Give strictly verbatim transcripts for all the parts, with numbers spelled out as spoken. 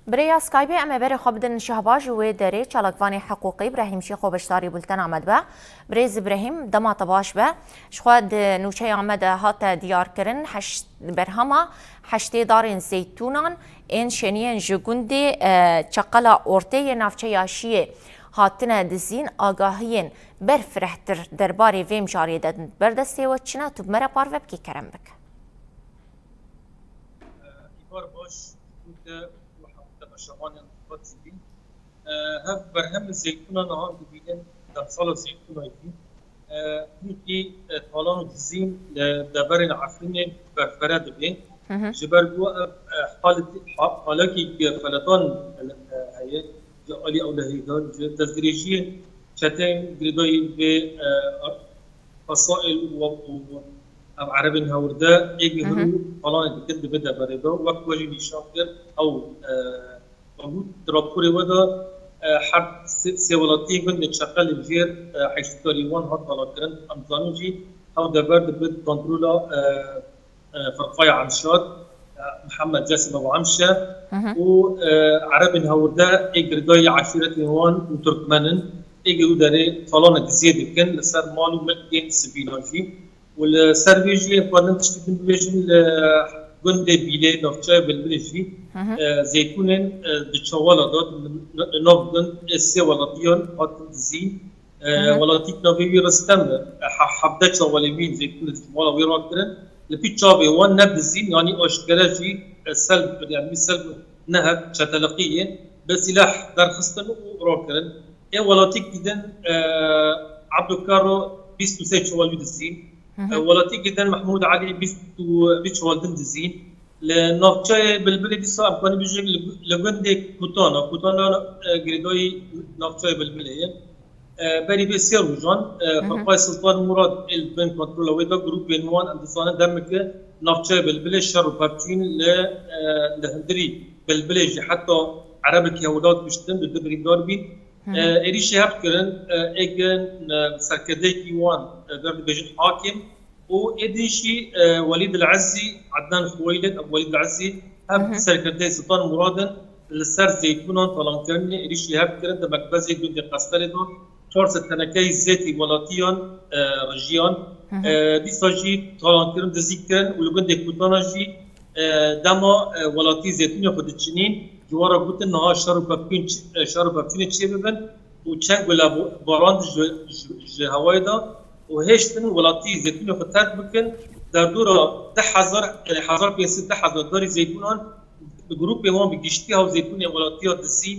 Bi rêya Skypeê em ê berê xwe bidin Şehbaj û wê derê çalakvanê hiqûqî Brehîm Şêxo beşdarî bultena me dibe. Birêz Brehîm, dema te baş be. Ji xwe di nûçeya me de hate diyarkirin, heşt, berhema heştê darên zeytûnan ên şeniyên ji gundê, e, Çeqela Ortê yê navçeya Şiyê hatine dizîn, agahiyên berfirehtir derbarê vê mijarê de ber destê we çi ne? Tu bi me re parve bikî, kerem bike. Îbar baş, te û hemû temaşevanên xwe dibîn. E, hev berhemê zeytûna niha dibînin, demsala zeytûna jî. E, hînkî, e, talan û dizîn li deverên Efrînê berfere dibe. Hı hı. Ji ber ku ev, e, halet-, ha-, halekî xeletan, e, heye, ji alî ewlehiyê de, ji destdirêjiyê çeteyên girêdayî vê, e, fesaîl û, û ev erebên hewirde êgî Hı hı. hir û talanê dikin di vê deverê de. Wek we jî nîşan kir, ew, e, Mahmûd di raporê we de, e, her sê, sê welatiyên gundê Çeqelê jêr, e, heştkarî wan hat belakirin. Em dizanin jî ew dever dibe kontrola, e, e, Firqaya Emşad, e, Mihemed Cesim Ebu Emşe Hı hı. û, e, erebên hewirde ê girêdayî eşîretên wan û Turkmen in. Êgî û derê talanê diziyê dikin li ser mal û milkên sivîlan jî. Û li ser vê jî em karin tiştê din bibêjin, li gundê Bîlê, navçeya Bilbilê jî, Hı hı. e, zeytûnên, e, di çawala de, li, li nav gund ê sê welatiyan hatin dizîn. E, Hı hı. Welatîk navê wî Ristem e, he-, hevdeh çawalê wî zeytûnê di çawala wî rakirin. Li pî çavê wan ne dizîn, yanî aşkere jî, e, selb, yani wî selb ne heb çeteliqî ye, bi sîleh derxistin û rakirin. Ê welatîk didin, e, Ebdo Karo bîst û sê çawal wî dizîn. Hı hı. E, welatîk didin Mehmûd Elî bîst û du çawal din dizîn. Li navçeyê Bilbilê dîsa em kanî bijîn li, li gundê Kutana. Kutana, e, girêdayî navçeyê Bilbilê ye. E, berî vê sê rojan, e, Hı hı. Firqayê Sultan Murad ê li bin kontrola wê de grûpên wan em dizanin demeke navçeyê Bilbilê şer û pevçûn li, e, li hundirî Bilbilê jî heta erebekî hewlad kuştin, du du birîndar bîn. Hı hı. E, êrîşî hev kirin, e, êgin, e, serkirdeyekî wan, e, ber dibêjin hakim û êdî jî, e, Welîd El Ezî, Ednan Xuweylid, Ebu Welîd El Ezî, hev Hı hı. serkirdeyê Sultan Murad in li ser zeytûnan talankirinê êrîşî hev kirin di mekbezê gundê Qestelê de çar sed tenekeyî zêtî welatiyan, e, rijiyan. Hı hı. E, dîsa jî talankirin, dizî kirin û li gundê Kutana jî, e, dema, e, welatî zeytûnê xwe diçinîn, ji wan re gotin niha şer û pevçûn ç-, e, şer û pevçûnê çê bibin û çend gule bo-, barand ji, ji, ji hewayê de û hêştin welatî zeytûnê xwe terk bikin. Derdora deh hezar, e, hezar pênc sed deh hezar darî zeytûnan bi grûpê wan bi giştî hev zeytûnê welatiya dizî,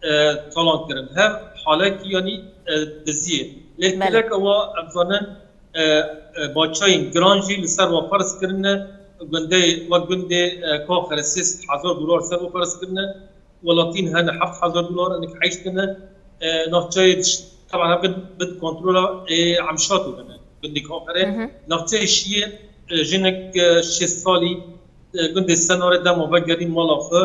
e, talan kirin. Hev halekî yanî, e, diziyê. Lê Belê. Gelek ewa em zanin, e, e, baçayên giran jî li ser wan ferz kirine. Gundê, wek gundê, e, Kaxerê sê sed hezar dolar ser wan ferz kirine. Welatîn hene heft hezar dolar, hinek heyşt tine. E, navçeyê diş-, teban hev bin, bin kontrola, e, Emşatê hene. Gundê Kaxerê. Hı hı. Navçeyê Şiyê, e, jinek, e, şêst salî, e, gundê Senarê dema vegerî mala xwe,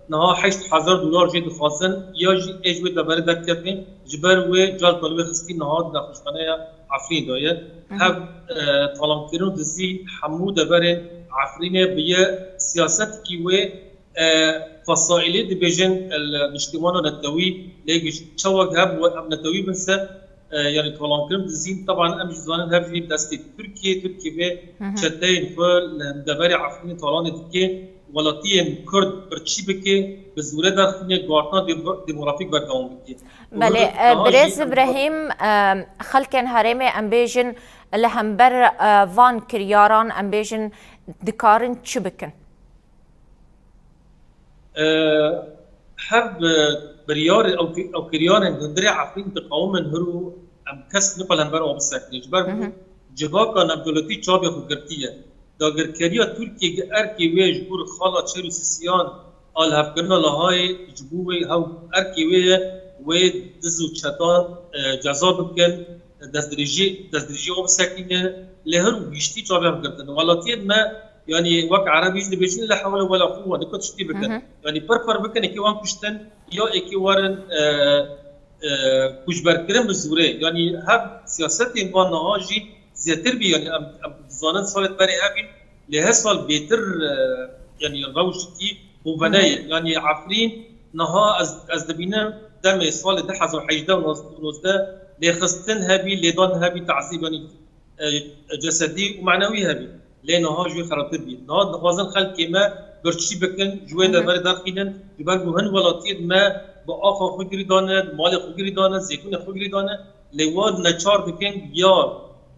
niha heşt hezar dolar jê dixwazin, ya jî ê ji wê deverê derkevin, ji ber wê cihaz li wê xistî niha di nexweşxaneya Efrînê de ye. Hı hı. Hev, e, talankirin û dizî hemû deverên Efrînê bi ye siyasetekî wê, e, fesaîlê dibêjin, e, li niştîmana netewî, lê giş-, çawa ki hev we-, hev netewî bin se, e, yanî talankirin dizîn, teban em jî zanin hev jî destê Tirkiyê, Tirkiye vê Hı hı. çeteyên xwe li deverê Efrînê talanê dike, welatiyên Kurd birçî bike, bi zûre derxîne, guhartina de-, demografîk berdewam bike. Û Belê, hûn e, niha birêz jî em Îbrahîm, e, xelkên herêmê em bêjin li hember, e, van kiryaran em bêjin dikarin çi bikin? E, hev, e, biryar, ew ki-, ew kiryarên hundirê Efrîn diqewimin hir û em kes niqal hember wan bisekinin. Ji ber ku Hı hı. civaka navdewletî çavê xwe girtiye. Dagirkeriya Tirkiyê gi erkê wê ji bo xala çer û sisiyan a lihevkirina Lihayê ji bo wê hew erkê wê ye, wê diz û çetan, e, ceza bikin, destdirêjî, destdirêjî wan bisekîne, lê hir û giştî çavê xwe girtin. Welatiyên me, yanî wek Erebî jî dibêjin, "La hewle wela quwwe", nika tiştî bikin. Hı hı. Yanî pir pir bikin, êkê wan kuştin, ya êkê werin, e, e, koçberkirin bi zûrê. Yanî hev siyasetên van niha jî zêtir bî, yanî em, em dizanin salê berê hebîn, lê her sal bêtir, e, yanî rewşikî bûvene ye. Hı hı. Yanî Efrîn, Niha ez, ez dibînim demê salê du hezar û hejdeh û nozdeh lêxistin hebî, lêdan hebî, tazîbanî, e, cesedî û manewî hebî. Lê niha ji wê xerabtir bî. Niha dixwazin xelkê me birçî bikin, ji wê Hı hı. deverê derxînin. Ji ber ku hin welatiyên me bi axa xwe girî dane, bi malê xwe girî dane, zêtûnê xwe girî dane. Lê wan neçar dikin ya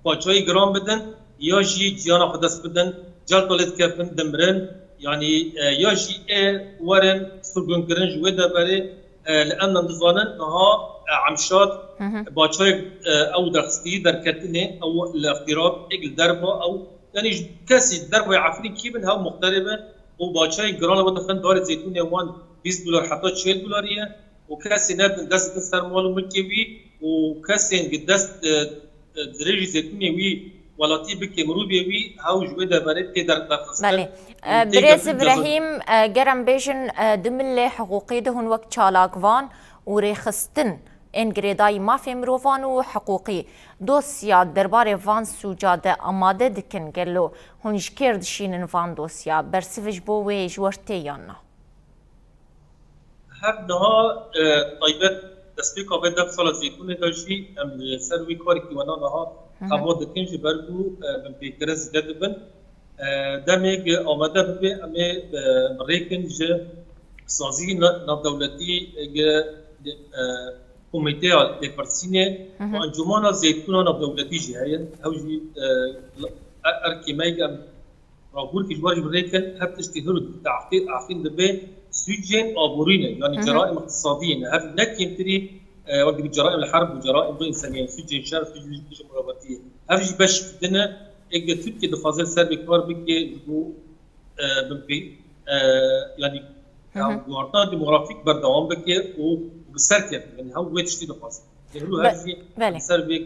paçayê giran bidin, ya jî ciyana xwe dest bidin, celta lê dikevin, dimirin. Yanî, e, ya jî ê werin sirgûnkirin ji wê deverê, e, li em dizanin niha, e, Emşad Hı hı. paçayê, e, ew derxistî derketinê, ew li îxtîrab êk li derva ew, yanî ji kesî dervayê Efrîn kî bin, hew muxterê bin û paçayê giran li we dixin, darê zeytûnê wan bîst dolar heta çil dolarî ye û kesê nedin dest didin ser mal û milkê wî û kesên gi dest, e, e, dirêjî zeytûnê wî welatî bike mirovê wî, hew ji wê deverê tê derxistin. Belê. E, Tê Birêz kevin ceza. Îbrahîm, e, ger em bêjin, e, di milê hiqûqî de hûn wek çalakvan û rêxistin ên girêdayî mafê mirovan û hiqûqî dosya derbarê van sûca de amade dikin, gelo hûn ji kêr dişînin van dosya? Bersivê ji bo wê ji we tê yan na? Her niha, e, taybet destpêka vê deh sala zêtûnê de jî em li ser wî karekî wena niha Hı hı. heva dikin, ji ber ku, e, binpêkirin zêde dibin. E, demê ku amade bibe, em ê, e, bi rêkin ji sazî na-, navdewletî, e, gi, e, komîteya lêpirsînê Hı hı. û encûmana zêtûna navdewletî jî heye. Ew jî, e, er-, erkê me ye, em Raporkî ji we re jî bi rê kin, her tiştî hir û teqî-, teqîn dibe sûcên aborî ne, yanî Hı hı. ceraîm îqtisadiyê ne. Her ne kêmtirî, e, wek dibî ceraîm li herb û ceraîm bi însanî, yanî sûcên şer, sûcên dijî mirovatiyê. Her jî beş din e, êk Tirkiye dixwaze ser vê kar bike ji bo, e, binpê-, e, yanî Hı hı. guhartina demografîk berdewam bike û bi ser keve. Yanî hew wê tiştî dixwaze. Yanî hûn her Be-, jî belê. ser vê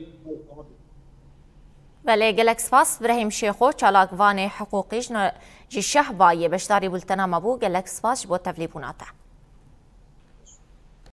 Belê, gelek spas. Birahîm Şêxo, çalakvanê hiqûqî ji no-, ji Şehbayê beşdarî bultena me bû. Gelek spas ji bo tevlîbûna te.